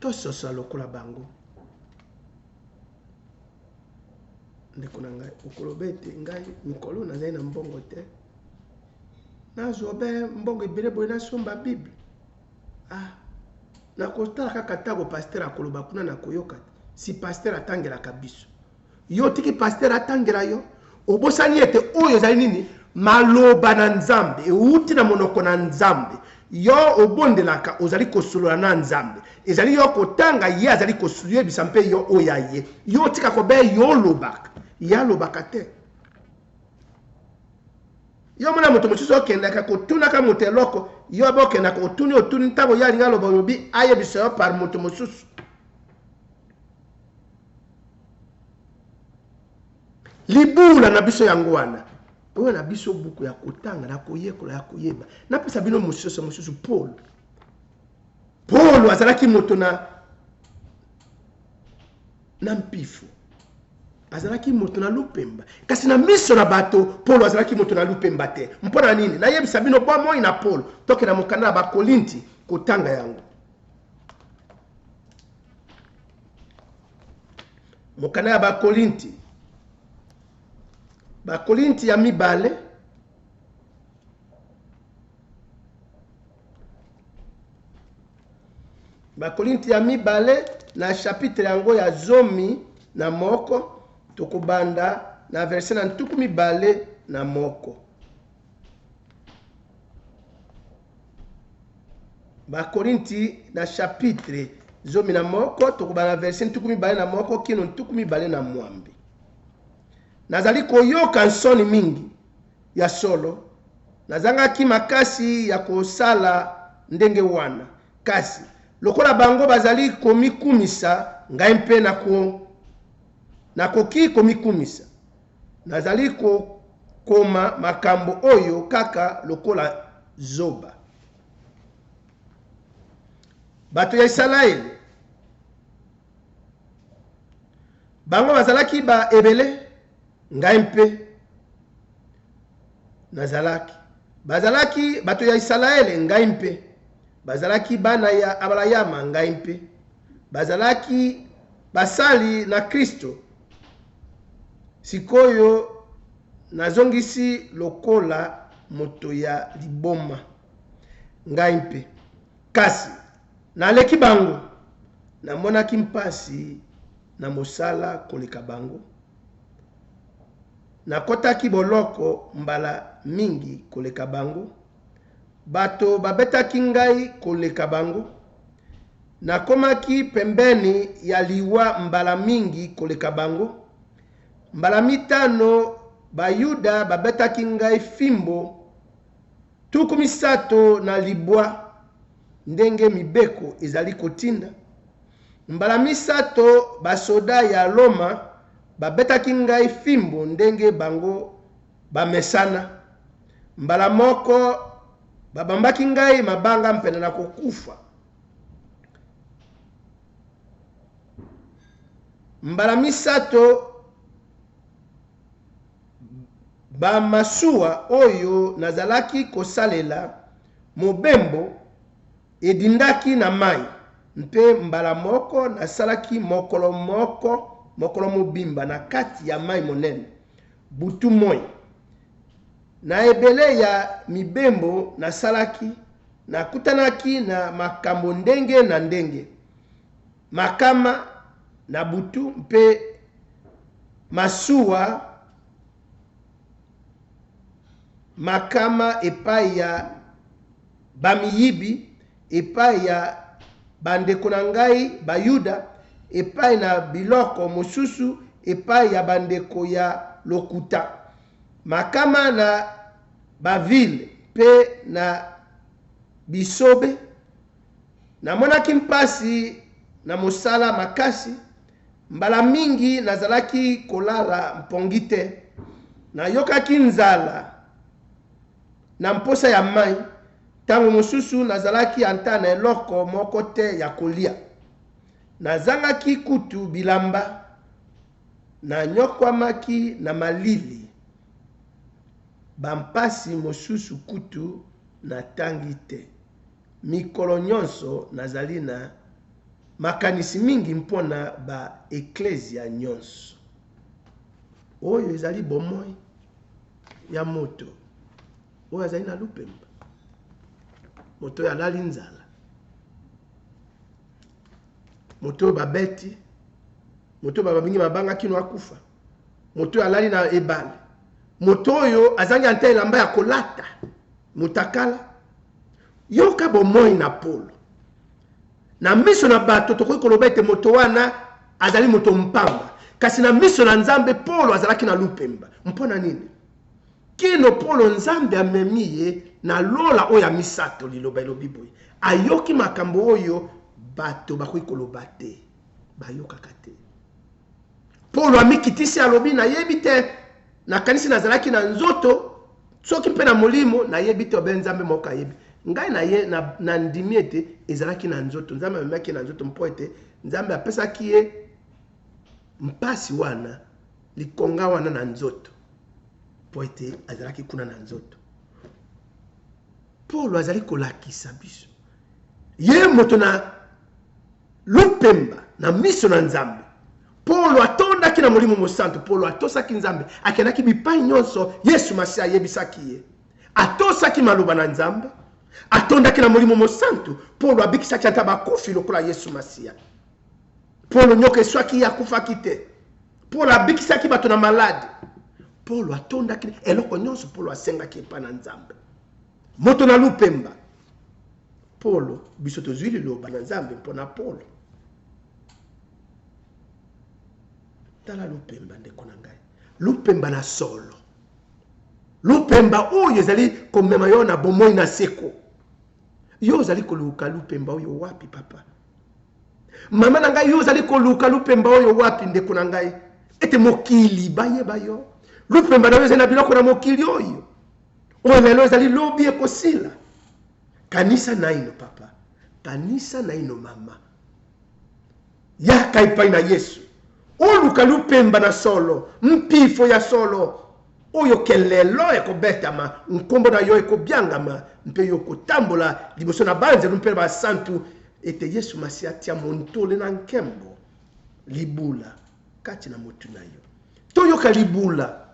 tososola lokola bango. Ndeko na ngai, okoloba ete ngai mikolo nazali na mbongo te, nazwa be mbongo ebele boye nasomba Bible. Ah, nakotala kaka ntango pasteur akoloba kuna, nakoyoka te. Si pasteur atangelaka biso, Yo otiki pasteur atangela yo, obosani ete oyo ezali nini? Maloba na Nzambe, euti na monoko na Nzambe. Yo obondelaka, ozali kosolola na Nzambe. Ezali yo kotanga, ye azali koyebisa mpe yo oyo ya ye. Yo otika kobe, yo olobaka, ye alobaka te. Yo omona moto mosusu okendaka kotunaka moto eloko, yo abe okendaka otuni otuni, ntango ye alingi aloba olobi ayebisa yo par moto mosusu. Libula na biso yango wana. Oyo na biso buku ya kotanga na koyekola ya koyeba. Napesa bino mosusu mosusu Paul. Paul azalaki moto na na mpifo. Azalaki moto na lupemba. Kasi na miso na bato, Paul azalaki moto na lupemba te. Mpo na nini? Nayebisa bino bomoi na Paul. Tokenda mokanda ya Bakolinti kotanga yango. Mokanda ya Bakolinti, Bakolinti ya mibale, Bakolinti ya mibale na chapitre yango ya 11, tokobanda na verse na 21. Bakorinti na chapitre 11, tokobanda na verse 21 kino 28. Nazali koyoka nsoni mingi, ya solo, nazangaki makasi ya kosala ndenge wana, kasi lokola bango bazali komikumisa, ngai mpe nako. Nakoki komikumisa. Nazali kokoma makambo oyo kaka lokola zoba. Bato ya Isalaele, bango bazalaki ba ebele, ngai mpe nazalaki. Bazalaki bato ya Isalaele, ngai mpe. Bazalaki bana ya Abalayama, ngai mpe. Bazalaki basali na Kristo. Sikoyo nazongisi lokola moto ya liboma, ngai mpe. Kasi naleki bango, namonaki mpasi na mosala koleka bango. Nakotaki boloko mbala mingi koleka bango. Bato babetaki ngai koleka bango. Nakomaki pembeni ya liwa mbala mingi koleka bango. Mbala mitano Bayuda babetaki ngai fimbo 39 ndenge mibeko ezali kotinda. Mbala misato basoda ya Loma babetaki ngai fimbo ndenge bango bamesana. Mbala moko babambaki ngai mabanga mpene na kokufa. Mbala misato bamasuwa oyo nazalaki kosalela mobembo edindaki na mai, mpe mbala moko nasalaki mokolo moko mokolo mobimba na kati ya mai monene, butu moi. Na ebele ya mibembo nasalaki, nakutanaki na makambo ndenge na ndenge, makama na butu mpe masuwa, makama epai ya bamiyibi, epai ya bandeko na ngai Bayuda, epai na biloko mosusu, epai ya bandeko ya lokuta, makama na bavile mpe na bisobe. Namonaki mpasi na mosala makasi. Mbala mingi nazalaki kolala mpongi te. Nayokaki nzala na mposa ya mai. Ntango mosusu nazalaki ata na eloko moko te ya kolia. Nazangaki kutu bilamba. Nanyokwamaki na malili. Bampasi mosusu kutu natangi te. Mikolo nyonso nazali na makanisi mingi mpo na ba eklezia nyonso. Oyo ezali bomoi ya moto oyo azali na lupemba, moto oyo alali nzala, moto oyo babeti, moto oyo babingi mabanga kino akufa, moto oyo alali na ebale, moto oyo azangi ata elamba ya kolata, motakala. Yoka bomoi na Polo. Na miso na bato tokoki koloba ete moto wana azali moto mpamba, kasi na miso na Nzambe Polo azalaki na lupemba. Mpo na nini? Kino Polo Nzambe amemi ye na lola oyo ya misato, liloba elobi boye, ayoki makambo oyo bato bakoki koloba te, bayokaka te. Polo amikitisi, alobi, nayebi te, nakanisi nazalaki na nzoto soki mpe na molimo, nayebi te, obe Nzambe moko ayebi. Ngai na ye nandimi ete ezalaki na nzoto. Nzambe amemaki ye na nzoto mpo ete Nzambe apesaki ye mpasi wana, likonga wana na nzoto, mpo ete azalaki kuna na nzoto. Polo azali kolakisa biso ye moto na lupemba na miso na Nzambe. Polo atondaki na Molimo Mosantu. Polo atosaki Nzambe, akendaki bipai nyonso Yesu Masiya ayebisaki ye. Atosaki maloba na Nzambe, atondaki na Molimo Mosantu. Polo abikisaki ata bakufi lokola Yesu Masiya. Polo nyoka eswaki ye, akufaki te. Polo abikisaki bato na maladi. Polo atondaki eloko nyonso Polo asengaki epai na Nzambe. Moto na lupemba. Polo, biso tozwi liloba na Nzambe mpo na Polo. Tala lupemba, ndeko na ngai, lupemba na solo, lupemba oyo ezali komema yo na bomoi na seko. Yo ozali koluka lupemba oyo wapi, papa? Mama na ngai, yo ozali koluka lupemba oyo wapi, ndeko na ngai? Ete mokili bayeba yo. Lupemba na yo ezali na biloko na mokili oyo. Oyo lelo ezali lobi ekosila. Kanisa naino papa, kanisa naino mama. Yaka epai na Yesu. Oluka lupemba na solo, mpifo ya solo, oyo kelelo ekobetama, nkombo na yo ekobiangama, mpe yo okotambola liboso na banzelu mpe basantu, ete Yesu Masiya atia montole na nkembo, libula kati na motu na yo. Toyoka libula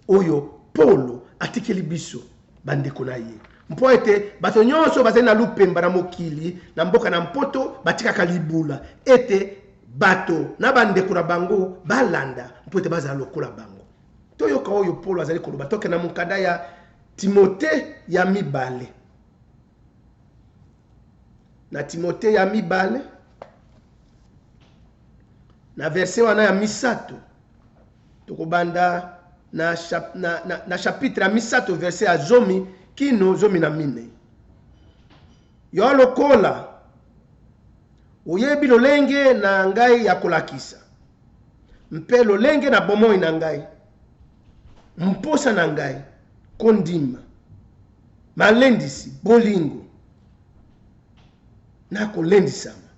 oyo Polo atikeli biso, bandeko na ye. Mpo ete bato nyonso bazali na lupemba na mokili, na mboka na Mpoto, batikaka libula ete bato na bandeko na bango balanda, mpo ete bazala lokola bango. Toyoka oyo Polo azali koloba. Tokende na mokanda ya Timote ya mibale. Na Timote ya mibale, na verse wana ya misato, Tokobanda na, na, na, na chapitre ya misato verse ya zomi kino 14. Yo lokola oyebi lolenge na ngai ya kolakisa mpe lolenge na bomoi na ngai, mposa na ngai, kondima, malendisi, bolingo na kolendisama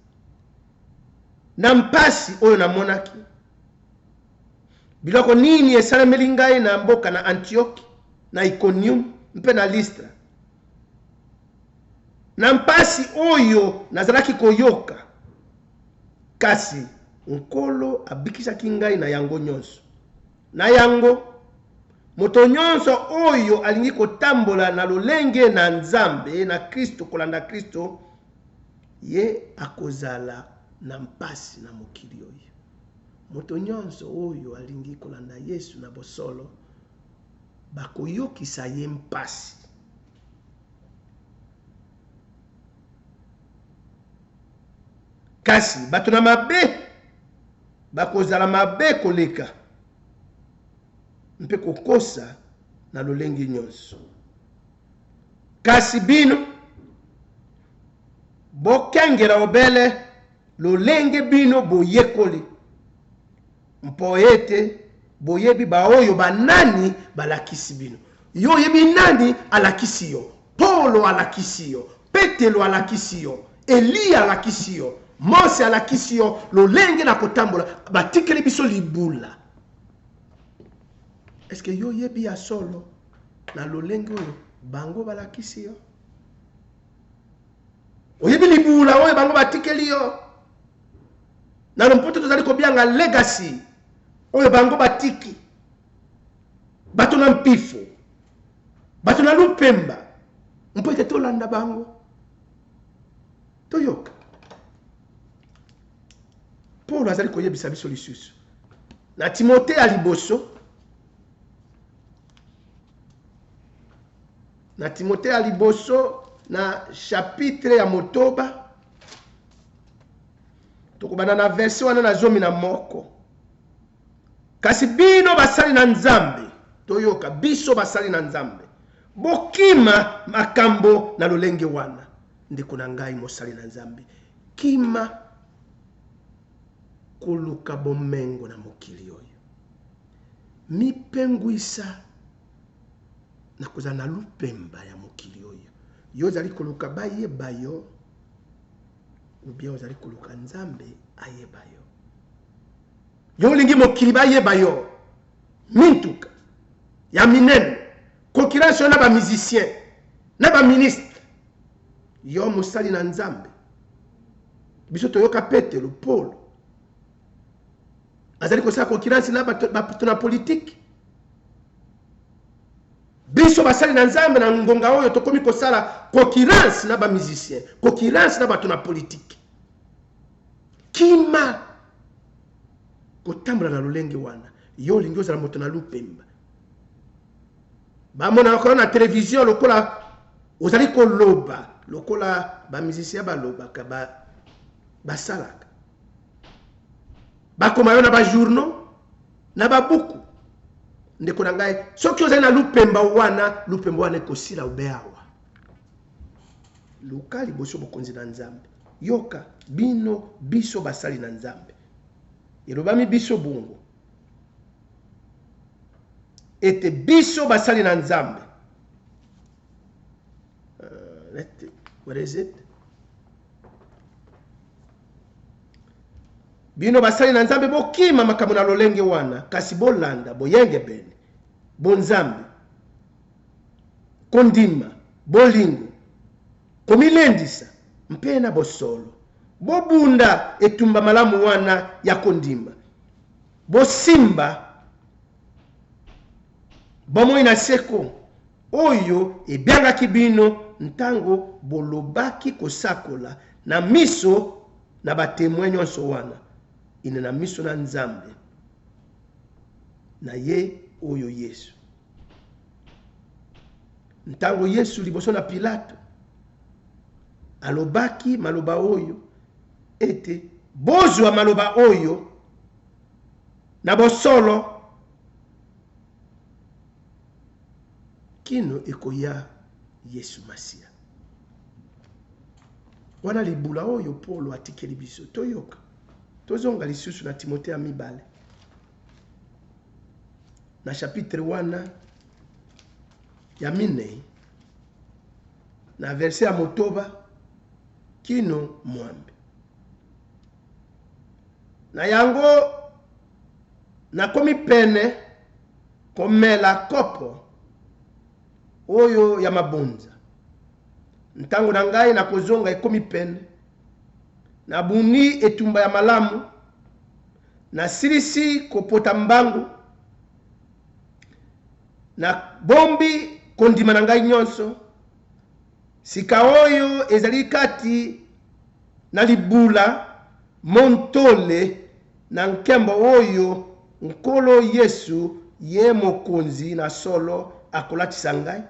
na mpasi oyo namonaki Biloko nini esalemeli ngai na mboka na Antioki, na Ikonium mpe na Listra? Na mpasi oyo nazalaki koyoka, kasi Nkolo abikisaki ngai na yango nyonso. Na yango, moto nyonso oyo alingi kotambola na lolenge na Nzambe, na Kristo, kolanda Kristo, ye akozala na mpasi na mokili oyo. Moto nyonso oyo alingi kolanda Yesu na bosolo, bakoyokisa ye mpasi. Kasi bato na mabe bakozala mabe koleka mpe kokosa na lolenge nyonso. Kasi bino, bokengela obele Lolenge bino boyekoli, mpo ete boyebi baoyo banani balakisi bino. Yo oyebi nani alakisi yo? Polo alakisi yo, Petelo alakisi yo, Eliya alakisi yo, Mose alakisi yo lolenge na kotambola. Batikeli biso libula. Est-ce que yo oyebi ya solo na lolenge oyo bango balakisi yo? Oyebi libula oyo bango batikeli yo? Na lompoto tozali kobianga legacy oyo bango batiki. Bato na mpifo, bato na lupemba, mpo ete tolanda bango. Toyoka. Paulo azali koyebisa biso lisusu na Timote ya liboso Na Timote ya liboso na chapitre ya motoba, tokobanda na verse wana na 11. Kasi bino basali na Nzambe, toyoka, biso basali na Nzambe, bokima makambo na lolenge wana. Ndeko na ngai mosali na Nzambe, kima koluka bomengo na mokili oyo. Mipengwisa na kozala na lupemba ya mokili oyo. Yo ozali koluka bayeba yo ou bien ozali koluka Nzambe ayeba yo? Yo olingi mokili bayeba yo, mintuka ya minene, concurrence yo na ba musiciens na ba ministres. Yo mosali na Nzambe, biso toyoka Petelo, Paulo azali kosala concurrence na bato na politike. Biso basali na Nzambe na ngonga oyo tokomi kosala concurrence na ba musiciens, concurrence na bato na politike. Kima kotambola na lolenge wana. Yo olingi ozala moto na lupemba, bamonaka yo na television lokola ozali koloba lokola ba musiciens balobaka, basalaka. Bakoma yo na ba journaux, na ba buku. Ndeko na ngai, soki ozali na lupemba wana, lupemba wana ekosila obe awa. Luka liboso bokonzi na Nzambe. Yoka, bino, biso basali na Nzambe. Elobami biso bongo. ete biso basali na Nzambe. What is it? Bino basali na Nzambe bokima makambo na lolenge wana, kasi bolanda boyengebene, bonzambe, kondima, bolingo, komilendisa mpe na bosolo. Bobunda etumba malamu wana ya kondima. Bosimba bomoi na seko oyo ebyangaki bino ntango bolobaki kosakola na miso na batemwe nyonso wana, ine na miso na Nzambe na ye oyo Yesu. Ntango Yesu liboso na Pilato alobaki maloba oyo ete bozwa maloba oyo na bosolo kino ekoya Yesu Masiya. Wana libula oyo Polo atikeli biso. Toyoka. Tozonga lisusu na Timote ya mibale. Na chapitre wana ya minei na verse ya motoba kino mwambe. Na yango nakomi pene komela kopo oyo ya mabonza. Ntango na ngai na kozonga ekomi pene. Nabundi etumba ya malamu, nasilisi kopota mbangu, nabombi kondima na ngai nyonso. Sika oyo ezali kati na libula montole na nkembo oyo Nkolo Yesu, ye Mokonzi na solo, akolatisa ngai,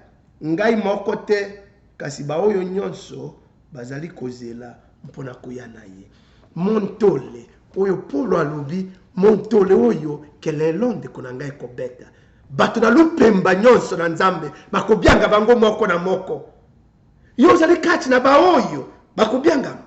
ngai moko te, kasi baoyo nyonso bazali kozela mpo na koya na ye. Montole oyo Polo alobi, montole oyo kelelo ndeko na ngai ekobeta. Bato na lupemba nyonso na Nzambe bakobyanga bango moko na moko. Yo ozali kati na baoyo bakobyangama,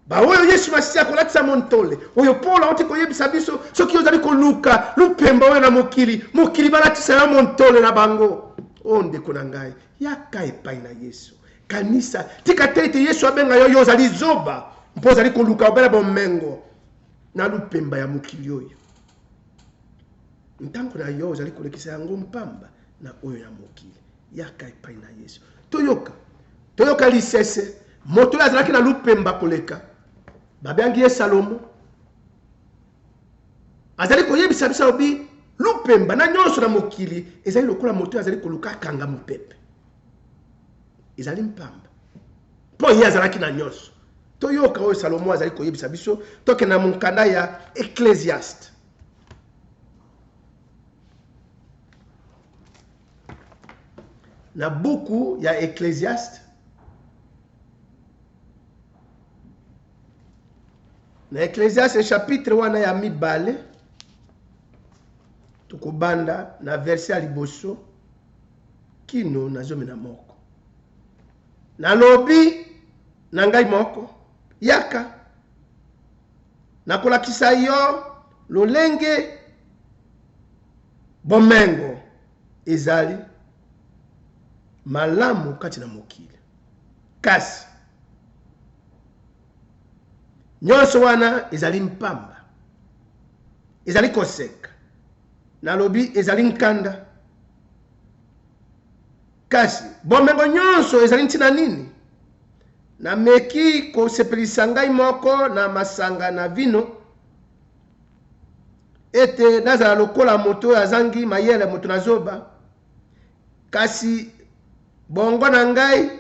baoyo Yesu Masiya akolatisa montole oyo Polo auti koyebisa biso. Soki ozali koluka lupemba oyo na mokili, mokili balatisa yo montole na bango. O ndeko na ngai, yaka epai na Yesu. Kanisa, tika te ete Yesu abenga yo, yo ozali zoba mpo ozali koluka obele bomengo na lupemba ya mokili oyo. Ntango na yo ozali kolekisa yango mpamba na oyo ya mokili. Yaka epai na Yesu. Toyoka, toyoka lisese. Moto oyo azalaki na lupemba koleka, babengi ye Salomo, azali koyebisa biso, alobi lupemba na nyonso na mokili ezali lokola moto oyo azali koluka akanga mopepe. Ezali mpamba, mpo ye azalaki na nyonso. Toyoka oyo Salomo azali koyebisa biso. Tokende na mokanda ya Ecclesiaste. Na buku ya Ecclesiaste, na Ecclesiaste chapitre wana ya mibale, tokobanda na verse ya liboso kino na 11. Nalobi na ngai moko, yaka, nakolakisa yo lolenge bomengo ezali malamu kati na mokili. Kasi nyonso wana ezali mpamba, ezali koseka. Nalobi ezali nkanda. Kasi bomengo nyonso ezali ntina nini? Nameki kosepelisa ngai moko na masanga na vino, ete nazala lokola moto oyo azangi mayele, moto na zoba. Kasi bongo na ngai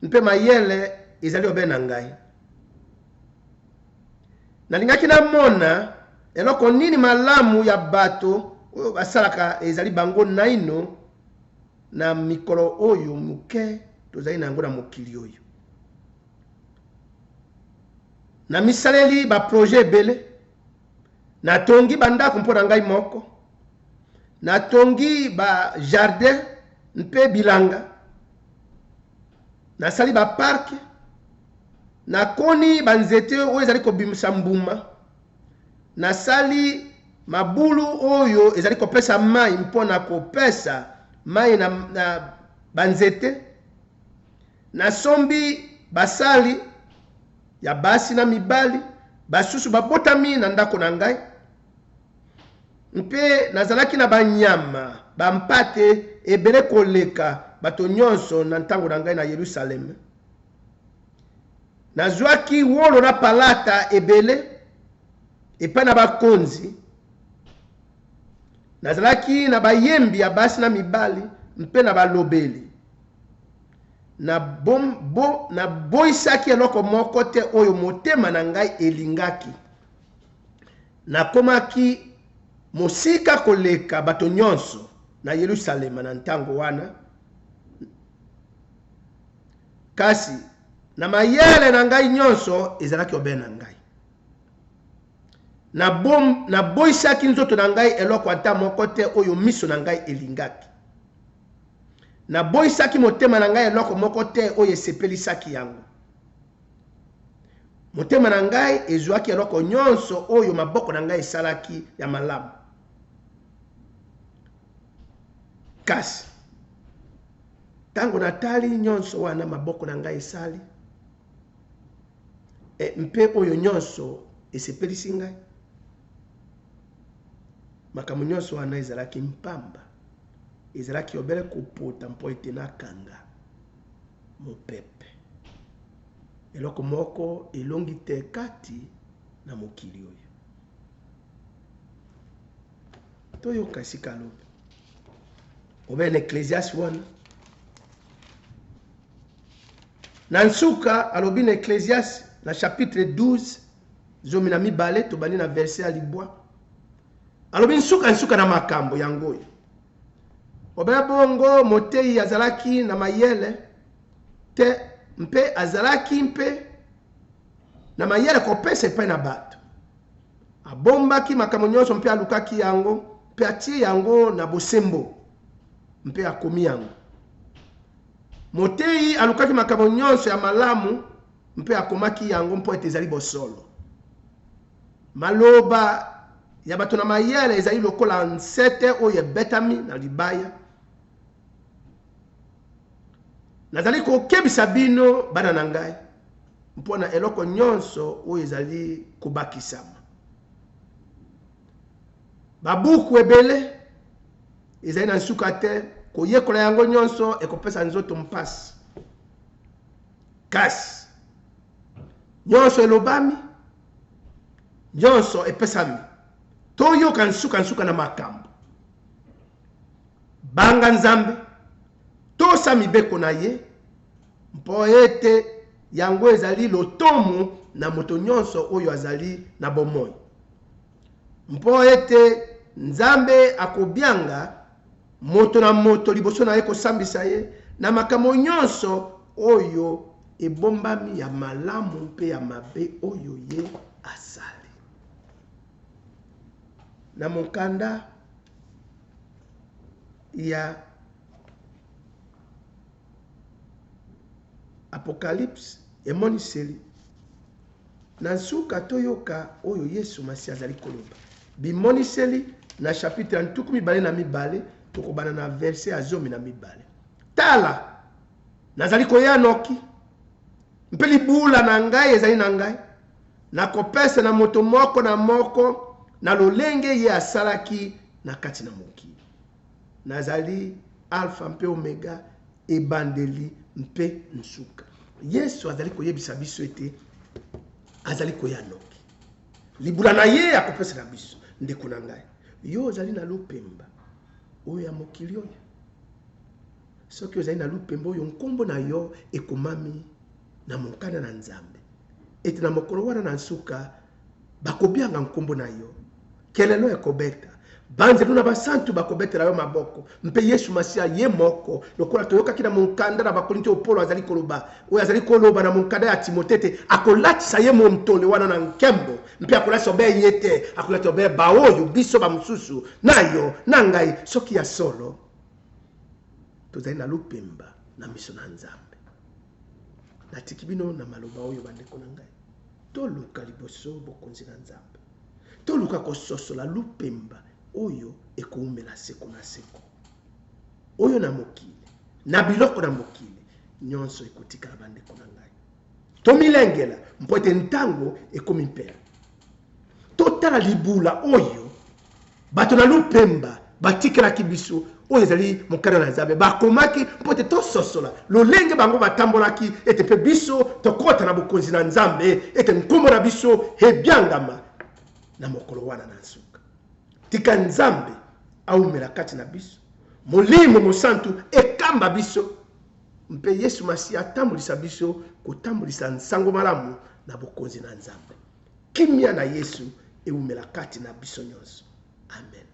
mpe mayele ezali obe na ngai. Nalingaki namona eloko nini malamu ya bato oyo basalaka ezali bango naino na mikolo oyo moke tozali na yango na mokili oyo. Namisaleli ba projet ebele, natongi bandako mpo na ngai moko, natongi ba jardin mpe bilanga, nasali ba parc, nakoni banzete oyo ezali kobimisa mbuma, nasali Mabulu oyo ezali kopesa mai mpo na kopesa mai na, na banzete. Nasombi basali ya basi na mibali basusu babotami na ndako na ngai, mpe nazalaki na banyama bampate ebele koleka bato nyonso na ntango na ngai na Yelusaleme. Nazwaki wolo na palata ebele epai na bakonzi. Nazalaki na bayembi ya basi na mibali mpe na balobeli. Naboyisaki eloko moko te oyo motema na ngai elingaki. Nakomaki mosika koleka bato nyonso na Yelusaleme na ntango wana, kasi na mayele na ngai nyonso ezalaki obe na ngai. Naboyisaki nzoto na ngai eloko ata moko te oyo miso na ngai elingaki. Naboyisaki motema na ngai eloko moko te oyo esepelisaki yango. Motema na ngai ezwaki eloko nyonso oyo maboko na ngai esalaki ya malamu. Kasi ntango natali nyonso wana maboko na ngai esali, e, mpe oyo nyonso esepelisi ngai, makambo nyonso wana ezalaki mpamba, ezalaki obele kopota mpo ete nakanga mopepe. Eloko moko elongi te kati na mokili oyo. Toyoka esika alobi obele na Eklesiasi wana. Na nsuka alobi na Eklesiasi na chapitre 12 12, tobandi na verset ya libwa. Alobi nsuka nsuka na makambo yango oyo. Obele bongo moteyi azalaki na mayele te mpe azalaki mpe na mayele kopesa epai na bato. Abombaki makambo nyonso mpe alukaki yango mpe atie yango na bosembo mpe akomi yango. Moteyi alukaki makambo nyonso ya malamu mpe akomaki yango mpo ete ezali bosolo. Maloba ya bato na mayele ezali lokola nsete oyo ebetami na libaya. Nazali kokebisa bino, bana na ngai, mpo na eloko nyonso oyo ezali kobakisama. Babuku ebele ezali na nsuka te, koyekola yango nyonso ekopesa nzoto mpasi. Kasi nyonso elobami, nyonso epesami. Toyoka nsuka nsuka na makambo. Banga Nzambe, tosa mibeko na ye, mpo ete yango ezali lotomo na moto nyonso oyo azali na bomoi. Mpo ete Nzambe akobianga moto na moto liboso na ye kosambisa ye na makambo nyonso oyo ebombami ya malamu mpe ya mabe oyo ye asali. Na mokanda ya Apocalypse, Emoniseli, na nsuka toyoka oyo Yesu Masiya azali koloba. Bimoniseli na chapitre ya 22, tokobanda na verse ya 12. Tala, nazali koya noki, mpe libula na ngai ezali na ngai, nakopesa na moto moko na moko na lolenge ye asalaki na kati na mokili. Nazali Alpha mpe Omega, ebandeli mpe nsuka. Yesu azali koyebisa biso ete azali koya noki. Libula na ye akopesa na biso. Ndeko na ngai, yo ozali na lupemba oyo ya mokili oyo. Soki ozali na lupemba oyo, nkombo na yo ekomami na monkanda na Nzambe, ete na mokolo wana na nsuka bakobianga nkombo na yo, kelelo ekobeta, banzelu na basantu bakobetela yo maboko, mpe Yesu Masiya ye moko, lokola toyokaki na monkanda na Bakolinti oyo Polo azali koloba, oyo azali koloba na monkanda ya Timote ete akolatisa ye montole wana na nkembo, mpe akolatisa obe ye te, akolatisa obe baoyo biso bamosusu, na yo, na ngai, soki ya solo tozali na lupemba na miso na Nzambe. Natiki bino na maloba oyo, bandeko na ngai. Toluka liboso bokonzi na Nzambe. Toluka kososola lupemba oyo ekoumela seko na seko. Oyo na mokili, na biloko na mokili, nyonso ekotikala bandeko na ngai. Tomilengela mpo ete ntango ekomi mpela. Totala libula oyo bato na lupemba batikelaki biso, oyo ezali mokanda na Nzambe. Bakomaki mpo ete tososola lolenge bango batambolaki, ete mpe biso tokota na bokonzi na Nzambe, ete nkombo na biso ebiangama na mokolo wana na nsuka. Tika Nzambe aumela kati na biso, Molimo Mosantu ekamba biso, mpe Yesu Masiya atambolisa biso kotambolisa nsango malamu na bokonzi na Nzambe. Kimia na Yesu ewumela kati na biso nyonso. Amen.